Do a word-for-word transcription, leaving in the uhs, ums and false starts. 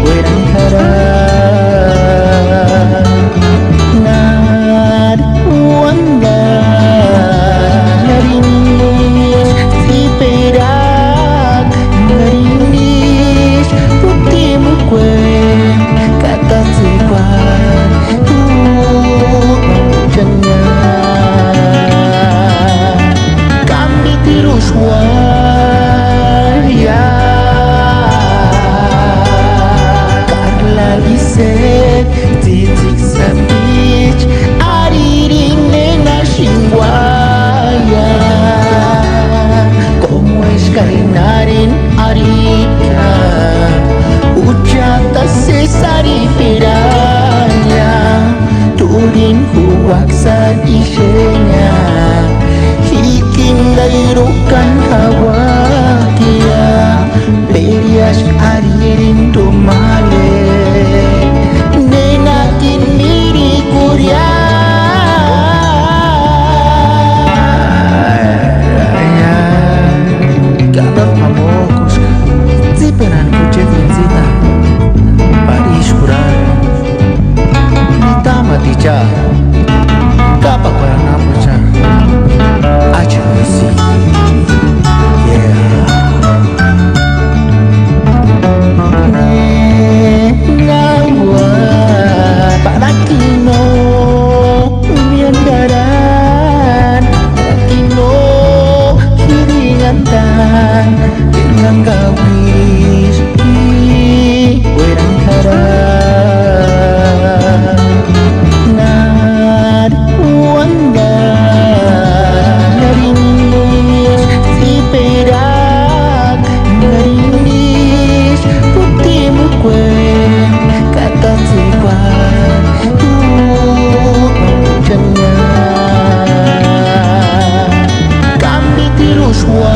Uérantaraa, nári uandani, nárinisï tsíperak'a, nárinisï útikueni ka tátsekuani t'úchani. Ka mítirusï uáia, Karlari isï tsîtsïki sapicha, arhirini néna xáni uáia. Kómu eskarini arhini arhika, úchantani sési arhiperaia. T'úrini juuaka sáni ixenia, jíkini ka irukani jauakia. Périaxka arhirini t'u ma le, nénakini mírikuria. Ka no p'amok'uska, tsíperani jucheti intsïta, parixkurani. Nitamaticha, kápakuarani amucha. Acha Luisi. Yeah. Néna ua, para que no me andarán, para que no quiringantan. K'éri uandakuisï, uérantaraa, nári uandani, nárinisï tsíperak'a, nárinisï útikueni ka tátsekuani t'úchani. Ka mítirusï ua